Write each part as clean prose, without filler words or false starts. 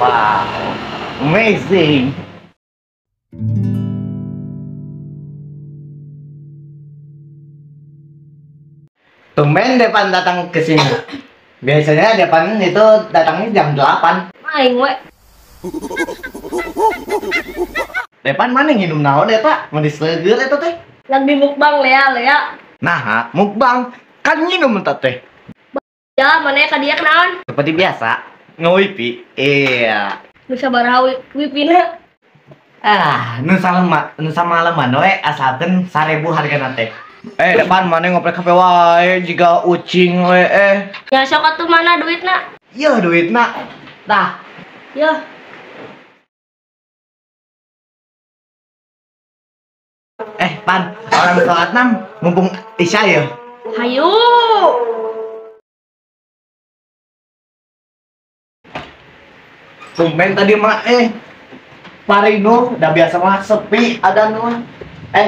Wow, amazing. Tumben Depan datang ke sini. Biasanya Depan itu datangnya jam 8. Aing we. Depan mana nginum naon eta? Meni seger eta teh. Lagi mukbang Lea, Lea. Nah, mukbang kan nginum eta teh. Ya, mana ka dia kenaon? Seperti biasa, nge-wifi. Iya. Nu sabaraha wifi-na? Ah, nu salema, nu samaleman we asalkeun 1000 hargana teh. Depan mana ngoprek HP wae jiga ucing we eh. Ya sok atuh mana duitna? Yeuh duitna. Tah. Yeuh. Pan, orang sholat nam mumpung isya ya. Hayu. Tumben tadi mah Parino udah biasa mah sepi ada nu mah.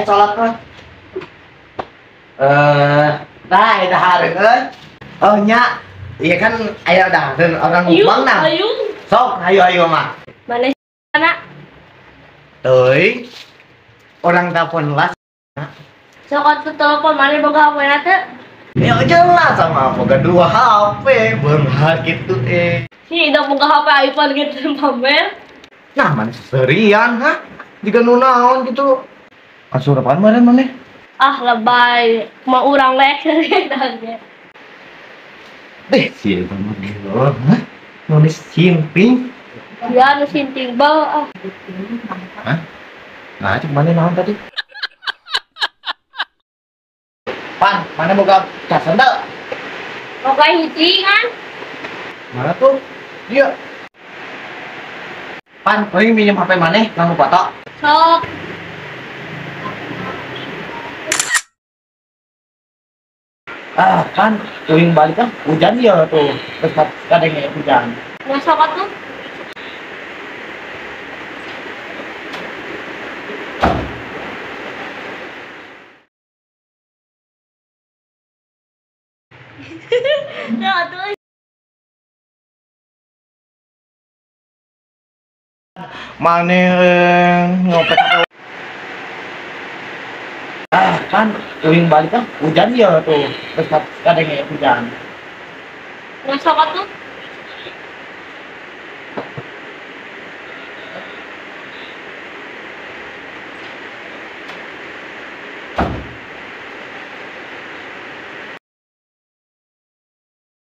Sholat mah. Nah, eta hareun. Oh nya, iya kan aya dahareun orang mukbang nah. Ayo. Sok, hayu hayu mah. Mana sana? Teuing. Orang telepon lah. Sok atuh telepon mana boga HP na teh? Ya jelas sama boga 2 HP, beunghar kitu eh. Si udah boga HP iPhone gitu pamer. Nah, mana seserian ha? Jiga nu naon gitu. Kasurapan mana maneh? Ah lebay, mau urang we cerita ge. Si eta mah gila, hah? Nulis simping. Ya, nu simping bau ah. Hah? Nah, cek mana naon tadi? Pan, mana boga cas sendal? Boga hiji kan? Mana tuh? Dia. Pan, paling minjem HP maneh nganggo foto. Sok. Ah, kan uing balik kan hujan ya tuh. Terus kadang hujan. Masuk atuh. Ya tuh. Mane ngopek. Ah, kan uing balik kan hujan ya tuh. Terus kadang hujan. Masuk atuh.